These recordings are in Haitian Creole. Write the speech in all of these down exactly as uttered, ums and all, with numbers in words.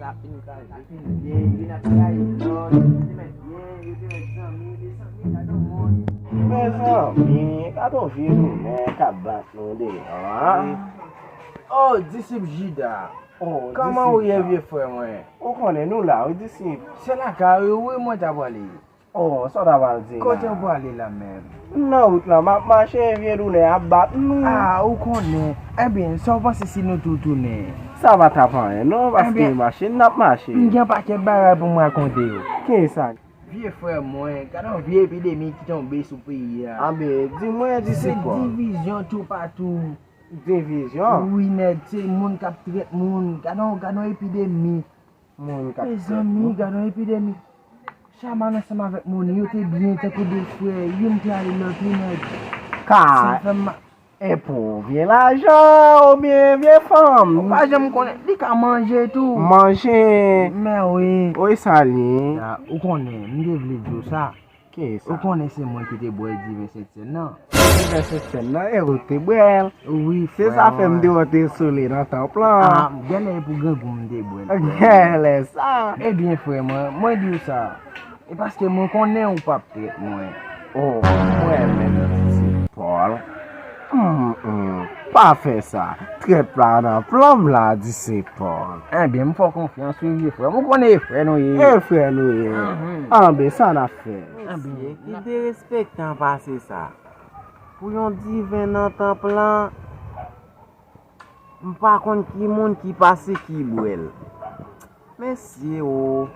Ap vin kraze, vin byen, vin ap trayi lòt, yo te mèt byen, yo te mèt zanmi, de zanmi, gade yon moun. Mezanmi, gade yon vye tounen k ap bat nou deyò a. Oh, disip Jida. Oh, kòman ou ye, vye frè mwen? Ou konnen nou la, wi, disip. Se lakay ou, wi, mwen ta prale. Oh, sa w ta pral di la? Kote w prale la menm? M nan wout la, m ap mache, vye doulè ap bat nou. Ah, ou konnen. Ebyen, sa w panse si nou tou tounen? Sa pa t ap anyen non, paske mache n ap mache. M gen pakèt bagay pou m rakonte w. Kisa? Vye frè mwen, gade yon vye epidemi ki tonbe sou peyi a. Anben, di mwen, disip Pòl. Se divizyon toupatou. Divizyon? Wi, nèg, se moun k ap trèt moun. Gade yon, gade yon epidemi. Moun k ap trèt moun. Mezanmi, gade yon epidemi. Chaman ansanm avèk moun, yo te byen tankou de frè, youn te ale lòt, wi nèg. Ka. Sa fè m ma- E pou vye lajan oubyen vye fanm? Ou pa janm konnen, li ka manje tou. Manje. Men wi. Wi, sa li ye. Ya, ou konnen, m te vle di w sa. Kisa? Ou konnen se mwen ki te bwè diven Sentsèn nan. Diven Sentsèn nan, e ou te bwè l. Wi, frè mwen. Se sa fè m te wè w te sole nan tanp lan. Ah, genlè e pou grangou m te bwè l, frè mwen. Genlè sa. Ebyen, frè mwen, mwen di w sa. E paske mwen konnen ou p ap trèt mwen. Oh, mwen menm, disip Pòl. Mm, mm. Pa fè sa. Trèt la nan plan m la, disip Pòl. Ebyen, m fè w konfyans, wi, vye frè m. Ou konnen e frè nou ye. E frè nou ye. Mhm. Anben, sa n ap fè? Ebyen, ki derespektan pase sa? Pou yon diven nan tanp lan, m pa konn ki moun ki pase ki bwè l. Mesye o,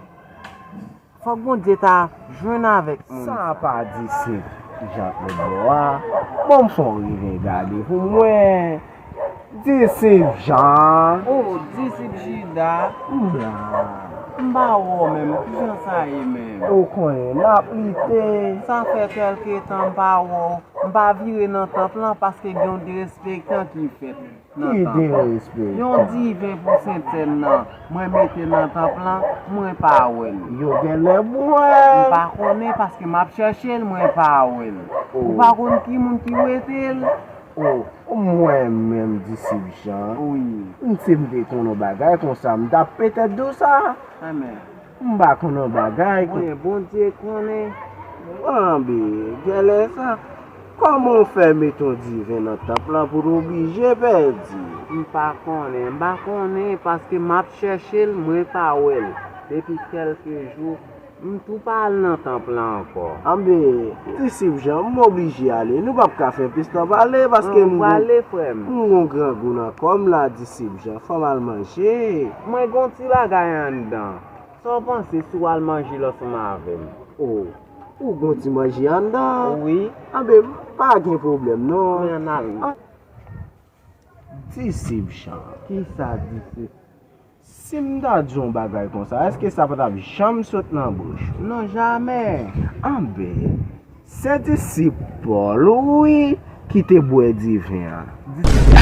fòk Bondye ta jwenn avèk moun sa. Sa pa disip Jan k lòt bò a. Bon, m fè w rive gade pou mwen. Disip Jan. Oh, disip Jida. M la. M pa wè w menm. Kijan sa ye menm? Ou konnen, n ap lite. Sa fè kèlke tan m pa wè w. M pa vire nan tanp lan paske gen yon derespektan ki fèt nan tanp lan. Ki derespektan? Yon diven pou Sentsèn nan, mwen mete nan tanp lan, mwen pa wè l. Yo genlè bwè l. M pa konnen paske m ap chèche l, mwen pa wè l. Oh. Ou pa konn ki moun ki wete l? Oh, mwen menm, disip Jan. Wi. M, si m te konn yon bagay konsa, m t ap petèt di w sa. Amèn. M pa konn yon bagay. Mwen, Bondye konnen. Anben, genlè sa. Kòman w fè mete yon diven nan tanp lan pou w oblije pèdi? M pa konnen, m pa konnen, paske m ap chèche l, mwen pa wè l. Depi kèlke jou, m tou pa al nan tanp lan ankò. Anben, disip Jan, m oblije ale. Nou p ap ka fè plis tan pale, paske m gon, m gon grangou nan kò m la, disip Jan. Fò m al manje. Mwen gon ti bagay anndan. Sa w panse si w al manje l ansanm avè m? Oh, ou gon ti manje anndan? Wi. Anben, pa gen pwoblèm non. Mwen ann al. Ah. Disip Jan. Kisa, disip? Si m ta di w yon bagay konsa, èske sa pa t ap janm sot nan bouch ou? Non, jamè. Anben, se disip Pòl, wi, ki te bwè diven an. Disip